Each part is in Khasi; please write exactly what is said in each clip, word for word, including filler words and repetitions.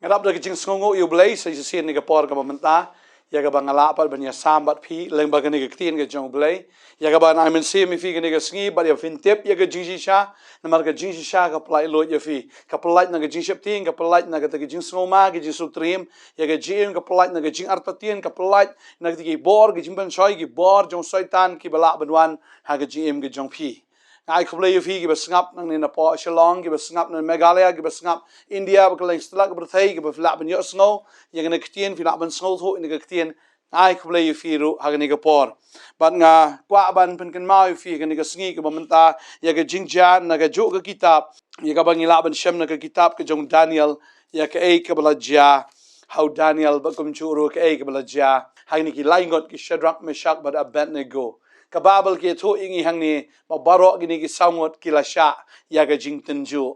Nga dap da ka jingsngewnguh ïa U Blei sa shisien ha kane ka por kaba mynta, ïa kaba nga lah pat ban ïasam bad phi lyngba kane ka ktien ka jong U Blei. Ïa kaba nga ai mynsiem ïa phi kane ka sngi bad ïa phin tip ïa ka jingshisha. Namar ka jingshisha ka pyllait lut ïa phi, ka pyllait na ka jingsheptieng, ka pyllait na kata ka jingsngewma, ka jingsngewtriem. Ïa ka jingim ka pyllait na ka jingartatien, ka pyllait na kata ki bor, ka jingpynshoi, ki bor jong Soitan kiba lah ban wan ha ka jingim ka jong phi. Nga ai khublei ïa phi kiba sngap nangne napoh Shillong, kiba sngap na Meghalaya, kiba sngap India, ba kylleng satlak ka pyrthei, kiba phi lah ban ïohsngew ïa kane ka ktien, phi lah ban sngewthuh ïa kane ka ktien. Nga ai khublei ïa phi ruh ha kane ka por. Bad nga kwah ban pynkynmaw ïa phi ha kane ka sngi kaba mynta ïa ka jingjia na kajuh ka kitab, ïa kaba ngi lah ban shem na ka kitab ka jong u Daniel, ïa kaei kaba la jia ha u Daniel bad kumjuh ruh kaei kaba la jia ha kine ki lai ngut ki Shadrach, Meshach bad Abednego. Ka Baibl ka ïathuh ïa ngi hangne ba baroh kine ki saw ngut ki la shah ïa ka jingtynjuh.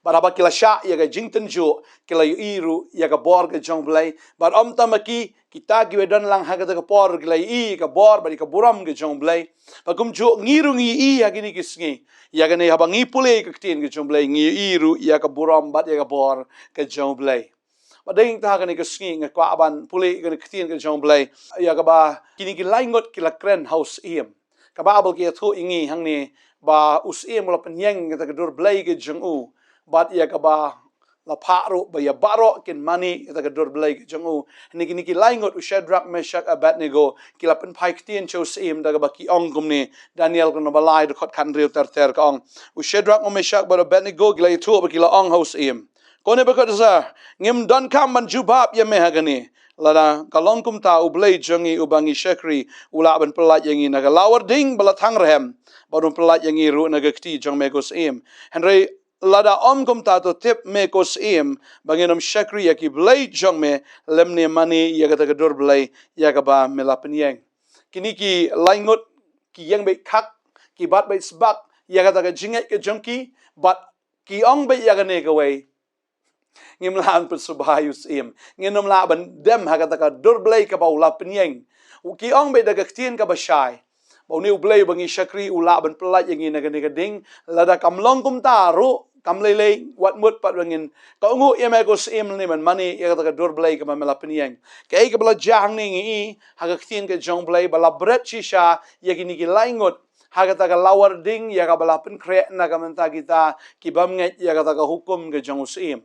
Bad haba ki la shah ïa ka jingtynjuh, ki la ïohi ruh ïa ka bor ka jong U Blei. Bad ym tang ma ki, kita kiba don lang ha kata ka por ki la ïohi ïa ka bor bad ïa ka burom ka jong U Blei. Bad kumjuh ngi ruh ngi ïohi ha kine ki sngi, ïa kane haba ngi pule ïa ka ktien ka jong U Blei, ngi ïohi ruh ïa ka burom bad ïa ka bor ka jong U Blei. Bad dei hangta ha kane ka sngi nga kwah ban pule ïa kane ka ktien ka jong U Blei, ïa kaba kine ki lai ngut ki la kren ha u syiem. Ka Baibl ka ïathuh ïa ngi hangne ba u syiem u la pynïeng ïa kata ka dur blei ka jong u, bad ïa kaba la phah ruh ba ïa baroh kin mane ïa kata ka dur blei ka jong u. Hangne kine ki lai ngut, u Shadrach, Meshach, Abednego, ki la pynphai ktien sha u syiem da kaba ki ong kumne. Daniel ka lynnong ba lai, dkhot khathynriew ter ter ka ong: U Shadrach, u Meshach bad u Abednego ki la ïathuh bad ki la ong ha u syiem: Ko Nebukadnesar, ngim donkam ban jubab ïa me ha kane. Lada ka long kumta, U Blei jong ngi uba ngi shakri u lah ban pyllait ïa ngi na ka lawar ding ba la thang rhem, bad un pyllait ïa ngi ruh na ka kti jong me, ko syiem. Hynrei lada ym kumta, to tip me, ko syiem, ba ngin ym shakri ïa ki blei jong me, lymne mane ïa kata ka dur blei ïa kaba me la pynïeng. Kine ki lai ngut ki ïeng beit khak, ki bat beit sbak ïa kata ka jingngeit ka jong ki, bad ki ong beit ïa kane kawei: Ngim lah ban pynsngewbha ïa u syiem. Ngin ym lah ban dem ha kata ka dur blei kaba u la pynïeng. Ki ong beit da ka ktien kaba shai ba une U Blei uba ngi shakri u lah ban pyllait ïa ngi na kane ka ding. Lada kam long kumta ruh, kam lei lei, wat mut pat ba ngin kohnguh ïa me, ko syiem, lymne ban mane ïa kata ka dur blei kaba me la pynïeng. Kaei kaba la jia hangne, ngi i ha ka ktien ka jong U Blei ba la bret shisha ïa kine ki lai ngut ha kata ka lawar ding ïa kaba la pynkhreh na ka bynta kita ki bym ngeit ïa kata ka hukum ka jong u syiem.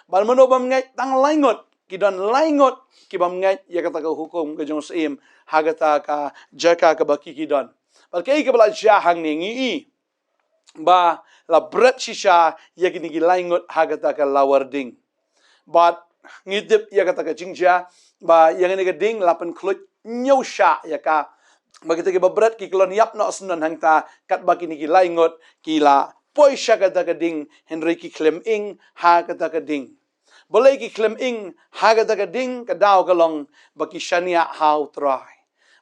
Bad mano bym ngeit? Tang lai ngut. Ki don lai ngut ki bym ngeit ïa kata ka hukum ka jong u syiem ha kata ka jaka kaba ki ki don. Bad kaei kaba la jia hangne, ngi i ba la bret shisha ïa kine ki lai ngut ha kata ka lawar ding. Bad ngi tip ïa kata ka jingjia ba ïa kane ka ding la pynkhluit hynñiew shah ïa ka. Ba kita kiba bret ki kyllon ïap noh syndon hangta, katba kine ki lai ngut ki la poi sha kata ka ding, hynrei ki khlem ing ha kata ka ding. Balei ki khlem ing ha kata ka ding? Ka daw ka long ba ki shaniah ha U Trai.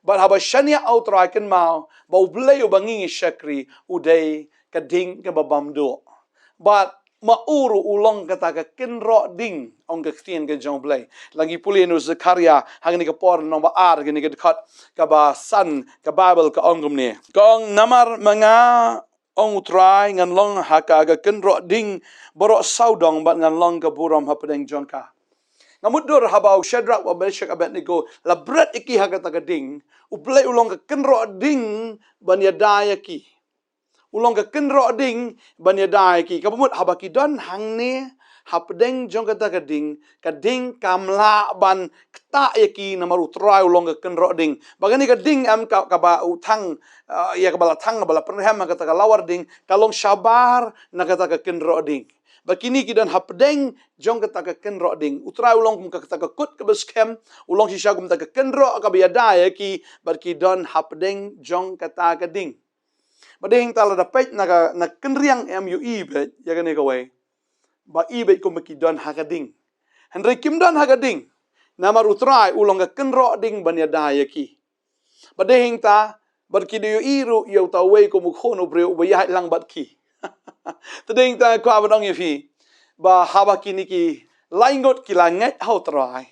Bad haba shaniah ha U Trai, kynmaw ba U Blei uba ngi ngi shakri u dei ka ding kaba bymduh. Bad ma u ruh u long kata ka kynroh ding, ong ka ktien ka jong U Blei. Lada ngi pule na u Zekaria ha kane ka por, lynnong ba ar, kane ka dkhot kaba san, ka Baibl ka ong kumne. Ka ong: Namar ma nga, ong U Trai, ngan long ha ka, ka kynroh ding baroh sawdong, bad ngan long ka burom hapdeng jong ka. Nga mutdur haba u Shadrach, u Meshach, Abednego la bret ïa ki ha kata ka ding, U Blei u long ka kynroh ding ban ïada ïa ki. U long ka kynroh ding ban ïada ïa ki. Kaba mut haba ki don hangne hapdeng jong kata ka ding, ka ding kam lah ban ktah ïa ki, namar U Trai u long ka kynroh ding. Ba kane ka ding em ka, kaba u thang, ah, ïa kaba la thang, kaba la pynrhem ha kata ka lawar ding, ka long shabar na kata ka kynroh ding. Ba kine ki don hapdeng jong kata ka kynroh ding. U Trai u long kum kata ka kut kaba skhem, u long shisha kum kata ka kynroh kaba ïada ïa ki, bad ki don hapdeng jong kata ka ding. Bad dei hangta lada peit na ka, na kynriang, em ïohi beit ïa kane kawei, ba i beit kumba ki don ha ka ding. Hynrei kim don ha ka ding, namar U Trai u long ka kynroh ding ban ïada ïa ki. Bad dei hangta, bad ki da ïohi ruh ïa uta uwei kum u Khun u briew uba ïaid lang bad ki. Te dei hangta nga kwah ban ong ïa phi ba haba kine ki lai ngut ki la ngeit ha U Trai,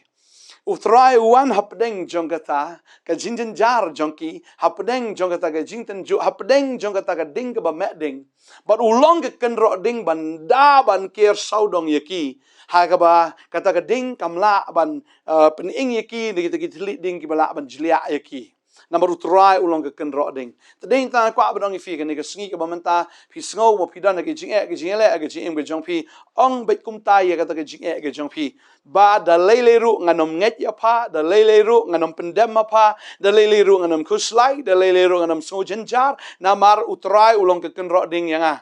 U Trai u wan hapdeng jong kata ka jingjynjar jong ki, hapdeng jong kata ka jingtynjuh, hapdeng jong kata ka ding kaba meh ding. Bad u long ka kynroh ding ban da, ban ker sawdong ïa ki. Ha kaba kata ka ding kam lah ban, eh, pynïeng ïa ki na kita ki thylliej ding kiba lah ban jliah ïa ki. Namar U Trai u long ka kynroh ding. Te dei tang kwah ban ong ïa phi kane ka sngi kaba mynta phi sngew ba phi don ha ka jingeh, ka jingeh, ka jingim ka jong phi. Ong beit kumta ïa kata ka jingeh ka jong phi. Ba da lei lei ruh ngan ym ngeit ïa pha, da lei lei ruh ngan ym pyndem ma pha, da lei lei ruh ngan ym khuslai, da lei lei ruh ngan ym sngew jynjar, namar U Trai u long ka kynroh ding ïa nga.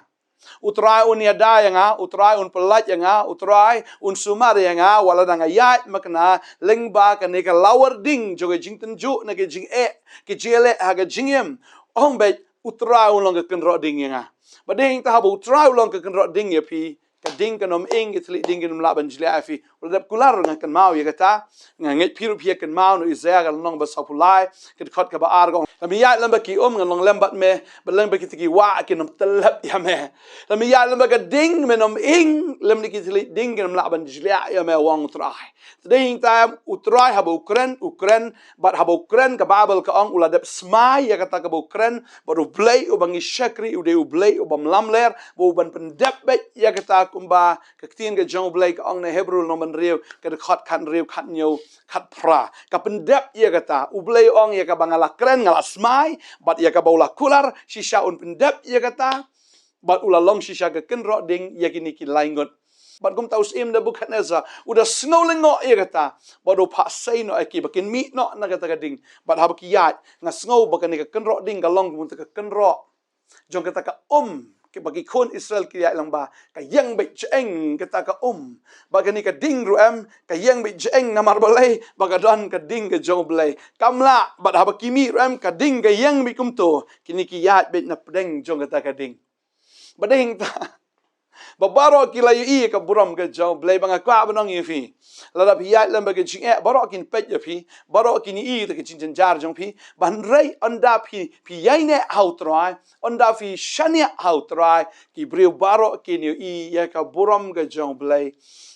U Trai un ïada ïa nga, U Trai un pyllait ïa nga, U Trai un sumar ïa nga, wat la dang ïaid makna lyngba kane ka lawar ding jong ka jingtynjuh na ka jingeh, ka jingeh ha ka jingim. Ong beit U Trai un long ka kynroh ding ïa nga. Ba dei tang haba U Trai u long ka kynroh ding ïa phi, ka ding kan ym ing, ki thylliej ding kin ym lah ban jliah ïa phi. U la dep kular, nga kynmaw ïa kata. Nga ngeit phi ruh phi ïa kynmaw na u Isaïah ka lynnong ba sawphew lai, ka dkhot kaba ar ka ong, lada me ïaid lem bad ki um ngan long lem bad me, bad lem bad kita ki wah kin ym tyllep ïa me. Lada me ïaid lem bad ka ding men ym ing, lymne ki thylliej ding kin ym lah ban jliah ïa me, ong U Trai. Te dei tang U Trai haba u kren, u kren, bad haba u kren ka Baibl ka ong u la dep smai ïa kata kaba u kren, bad U Blei uba ngi shakri u dei U Blei uba lamler, ba u ban pyndep beit ïa kata kumba ka ktien ka jong U Blei ka ong na Hebru lynnong ba hynriew, ka dkhot khathynriew, khathynñiew, khatphra. Ka pyndep ïa kata, U Blei ong ïa kaba nga la kren nga la smai, bad ïa kaba u la kular, shisha un pyndep ïa kata, bad u la long shisha ka kynroh ding ïa kine ki lai ngut. Bad kumta u syiem Nebukhadnessar u da sngew lyngngoh ïa kata, bad u phah sei noh ïa ki ba kin mih noh na kata ka ding. Bad haba ki ïaid, nga sngew ba kane ka kynroh ding ka long kumta ka kynroh jong kata ka um, ki ba ki khun Israel ki ïaid lang ba, ka ïeng beit jingïeng kata ka um. Ba kane ka ding ruh em, ka ïeng beit jingïeng namar balei, ba ka don ka ding ka jong U Blei. Kam lah, bad haba ki mih ruh em, ka ding ka ïeng beit kumto, kine ki ïaid beit na pdeng jong kata ka ding. Ba dei tang ba baroh ki la ïohi ïa ka burom ka jong U Blei, ba nga kwah ban ong ïa phi. Lada phi ïaid lem bad ka jingeh, baroh kin peit ïa phi, baroh kin ïohi ïa ka jingjynjar jong phi, ba hynrei ynda phi, phi ïaineh ha U Trai, ynda phi shaniah ha U Trai, ki briew baroh kin ïohi ïa ka burom ka jong U Blei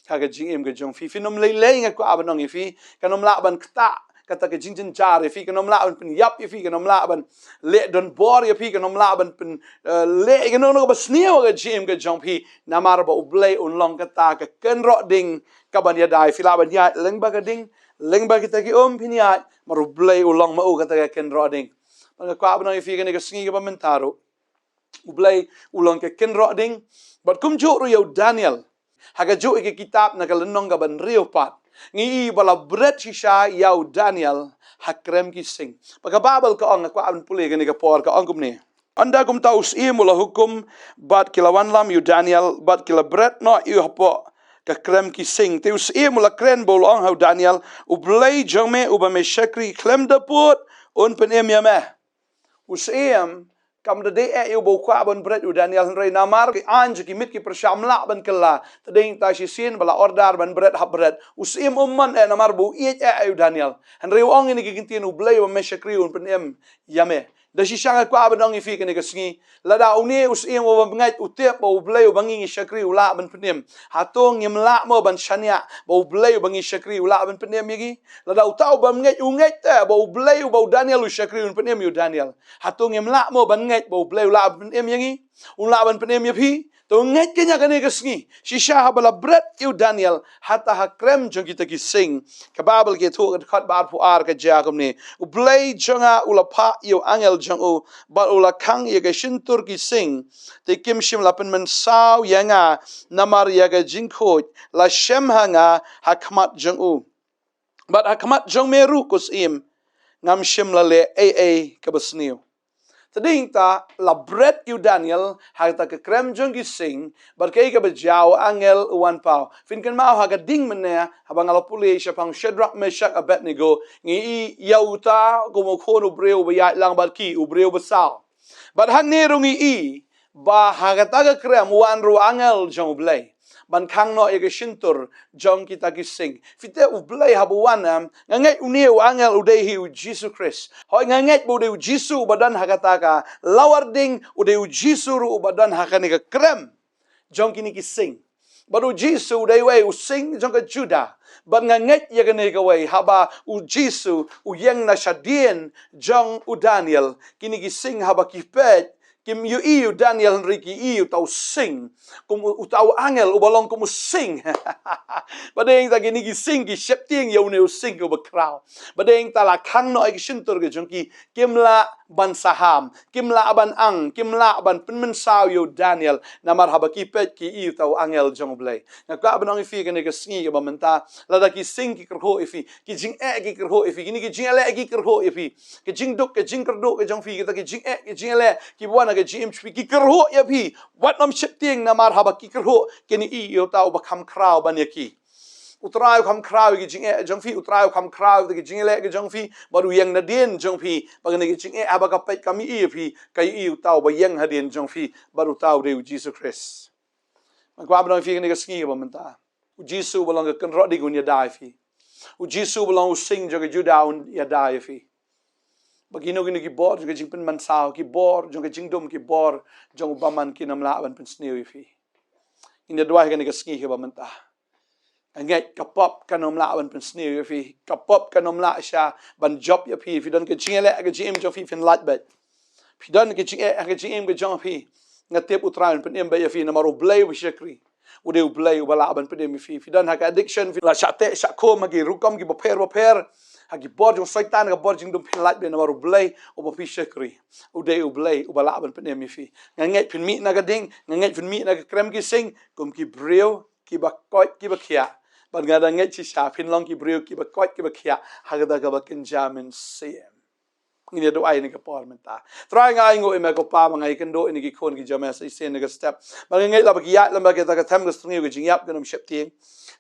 ha ka jingim ka jong phi. Phin ym lei lei, nga kwah ban ong ïa phi, kan ym lah ban ktah kata ka jingjynjar ïa phi, kan ym lah ban pynïap ïa phi, kan ym lah ban leh donbor ïa phi, kan ym lah ban pyn, eh, leh ïa kano kano kaba sniew ha ka jingim ka jong phi, namar ba U Blei un long kata ka kynroh ding kaban ïada ïa phi. Lah ban ïaid lyngba ka ding, lyngba kita ki um phin ïaid, namar U Blei u long ma u kata ka kynroh ding. Bad nga kwah ban ong ïa phi kane ka sngi kaba mynta ruh, U Blei u long ka kynroh ding. Bad kumjuh ruh ïa u Daniel, ha kajuh ka kitab na ka lynnong kaba hynriew pat, ngi i ba la bret shisha ïa u Daniel ha krem ki sing. Ba ka Baibl ka ong, nga kwah ban pule kane ka por, ka ong kumne: Ynda kumta u syiem u la hukum, bad ki la wanlam ïa u Daniel, bad ki la bret noh ïa u hapoh ka krem ki sing. Te u syiem u la kren bad u la ong ha u Daniel: U Blei jong me uba me shakri khlem da pud un pynim ïa me. U syiem kam da dei eh ïa u ba u kwah ban bret ïa u Daniel, hynrei namar ki aiñ jong ki miet ki pyrshah ym lah ban kylla. Te dei tang shisien ba la order ban bret, hap bret. U syiem um mon eh namar ba u ïeit eh ïa u Daniel. Hynrei u ong ïa kine ki kyntien: U Blei uba me shakri un pynim ïa me. Da shisha nga kwah ban ong ïa phi kane ka sngi, lada une u syiem uba bangeit u tip ba U Blei uba ngi ngi shakri u lah ban pynim, hato ngim lah mo ban shaniah ba U Blei uba ngi shakri u lah ban pynim ïa ngi? Lada uta uba bangeit u ngeit te ba U Blei uba u Daniel u shakri un pynim ïa u Daniel, hato ngim lah mo ban ngeit ba U Blei u lah ban pynim ïa ngi? Un lah ban pynim ïa phi? To ngeit kane, kane ka sngi, shisha haba la bret ïa u Daniel hata ha krem jong kita ki sing, ka Baibl ka ïathuh, ka dkhot ba arphew ar ka jia kumne: U Blei jong nga u la phah ïa u angel jong u, bad u la khang ïa ka shyntur ki sing, te kim shym la pynmynsaw ïa nga, namar ïa ka jingkhuid la shem ha nga ha khmat jong u. Bad ha khmat jong me ruh, ko syiem, ngam shym la leh ei ei kaba sniew. Te dei tang la bret ïa u Daniel ha kata ka krem jong ki sing, bad kaei kaba jia? U angel u wan paw. Phin kynmaw ha ka ding mynne, haba nga la pule shaphang Shadrach, Meshach, Abednego, ngi i ïa uta kum u khun u briew uba ïaid lang bad ki, u briew ba saw. Bad hangne ruh ngi i ba ha kata ka krem wan ruh u angel jong U Blei ban khang noh ïa ka shyntur jong kita ki sing. Phi tip U Blei haba u wan, em, nga ngeit une u angel u dei hi U Jisu Khrist. Hooid, nga ngeit ba u dei U Jisu uba don ha kata ka lawar ding, u dei U Jisu ruh uba don ha kane ka krem jong kine ki sing. Bad U Jisu u dei uwei u sing jong ka Judah. Bad nga ngeit ïa kane kawei, haba U Jisu u ïeng na shadien jong u Daniel, kine ki sing haba ki peit, Kim ïohi ïa u Daniel hynrei ki ïohi ïa uta u sing. Kum u-, uta u angel uba long kum u sing. Ba dei ta kine ki sing ki sheptieng ïa une u sing uba khraw. Ba dei ta la khang noh ïa ki shyntur ki jong ki. Kim lah ban saham, kim lah ban ang, kim lah ban pynmynsaw ïa u Daniel. Namar haba ki peit ki ïohi uta u angel jong U Blei. Nga kwah ban ong ïa phi kane ka sngi kaba mynta, lada ki sing ki kyrhuh ïa phi, ki jingeh ki kyrhuh ïa phi, kine ki jingeh ki kyrhuh ïa phi. Ki jingduk, ki jingkyrduh ki jong phi, kita ki jingeh, ki jingeh ki wan ha ki jingim jong phi, ki kyrhuh ïa phi. Wat nym sheptieng namar haba ki kyrhuh, kin ïohi ïa uta uba kham khraw ban ïa ki. U Trai u kham khraw ïa ki jingeh jong phi, U Trai u kham khraw ïa ki jingeh ki jong phi, bad u ïeng nadien jong phi, bad kine ki jingeh haba ka peit kam ïohi ïa phi, ka ïohi uta uba ïeng hadien jong phi, bad uta u dei u Jisu Khrist. Nga kwah ban ong ïa phi kane ka sngi kaba mynta. U Jisu uba long ka kynroh ding un ïada ïa phi. U Jisu uba long u sing jong ka Judah un ïada ïa phi. Ba kino kino ki bor jong ka jingpynmynsaw, ki bor jong ka jingdum, ki bor jong u bymman kin ym lah ban pynsniew ïa phi. Ngin ïa duwai kane ka sngi kaba mynta. Nga ngeit ka pop kan ym lah ban pynsniew ïa phi. Ka pop kan ym lah shuh ban jop ïa phi. Phi don ka jingeh ha ka jingim jong phi, phin lait beit. Phi don ka jingeh ha ka jingim ka jong phi. Nga tip U Trai un pynim beit ïa phi namar U Blei uba shakri. U dei U Blei uba lah ban pynim ïa phi. Phi don ha ka addiction, phi la shah teh shah khum ha ki rukom kiba pher ba pher. Ha ki bor jong Soitan, ha ka bor jingdum, phin lait beit namar U Blei uba phi shakri. U dei U Blei uba lah ban pynim ïa phi. Nga ngeit phin mih na ka ding, nga ngeit phin mih na ka krem ki sing, kum ki briew kiba koit kiba khiah. Bad nga da ngeit shisha phin long ki briew kiba koit kiba khiah ha kata kaba kynja mynsiem. Ngin ïa duwai ha kane ka por mynta. Trai, nga ainguh ïa me ko Pa, ba nga ïakynduh ïa kine ki khun ki jong me sa shisien ha kane ka step. Ba nga ngeit lada ki ïaid lem bad kita ki them ki sngi ki jingïap, kin ym sheptieng.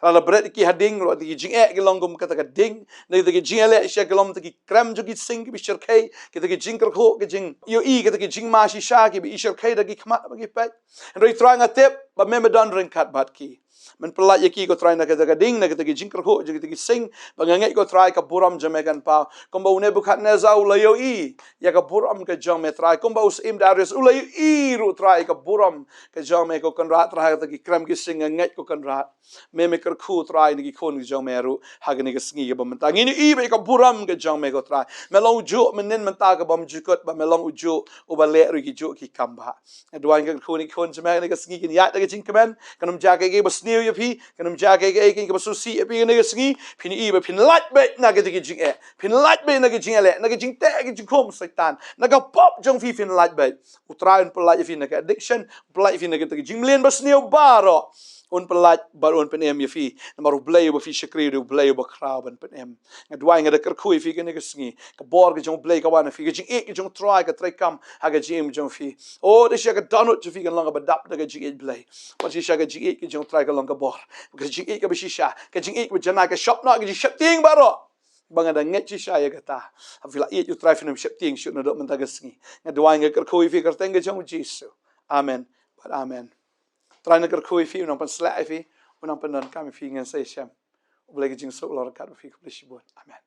Lada bret ki ha ding, lada ki jingeh ki long kum kata ka ding, na kita ki jingeh leh shisha ki long kita ki krem jong ki sing kiba shyrkhei, kita ki jingkyrhuh, ki jingïohi, kita ki jingma shisha kiba i shyrkhei da ki khmat bad ki peit. Hynrei Trai, nga tip ba me, me don ryngkat bad ki. Men pyllait ïa ki ko Trai na kita ki ding, na kita ki jingkyrhuh jong kita ki sing. Ba nga ngeit ko Trai ka burom jong me kan paw. Kumba u Nebukhadnessar u la ïohi ïa ka burom ka jong me Trai. Kumba u Syiem Darius u la ïohi ruh Trai ka burom ka jong me ko Kynrad Trai, kita ki krem ki sing, nga ngeit ko Kynrad. Me, me kyrkhu Trai na ki khun ki jong me ruh ha kane ka sngi kaba mynta. Ngin ïohi ba ïa ka burom ka jong me ko Trai. Me long u juh mynnin mynta ka bym jukut, ba me long u juh uba leh ruh ïa ki juh ki kam ba. Nga duwai nga kyrkhu ïa kine ki khun jong me ha kane ka sngi, kin ïaid da ka jingkmen, kan ym jia kaei kaei ba sniew ïa phi, kan ym jia kaei kaei kaba sngewsih ïa phi ha kane ka sngi. Phin ïohi ba phin lait beit na kita ki jingeh, phin lait beit na ki jingeh leh, na ki jingteh ki jingkhum Soitan, na ka pop jong phi phin lait beit. U Trai un pyllait ïa phi na ka addiction, pyllait ïa phi na kita ki jingmlien ba sniew baroh. Un pyllait bad un pynim ïa phi. Namar U Blei uba phi shakri u dei U Blei uba khraw ban pynim. Nga duwai, nga da kyrkhu ïa phi kane ka sngi. Ka bor ka jong U Blei ka wan ha phi. Ka jingïeit ka jong U Trai ka treikam ha ka jingim jong phi. O, da shisha ka dohnud jong phi kan long kaba dap da ka jingïeit Blei. Wat shisha ka jingïeit ka jong U Trai ka long ka bor. Ka jingïeit kaba shisha, ka jingïeit kaba janai, ka shop noh ka jingsheptieng baroh. Ba nga da ngeit shisha ïa kata. Haba phi la ïeit ïa U Trai phin ym sheptieng shuh naduh mynta ka sngi. Nga duwai nga kyrkhu ïa phi ha ka kyrteng ka jong U Jisu. Amen. Bad amen. Trai un kyrkhu ïa phi, un nang pynshlur ïa phi, un nang pyndonkam ïa phi, ngin sa ïashem. U Blei ka jingsuk long ryngkat bad phi, khublei shibun. Amen.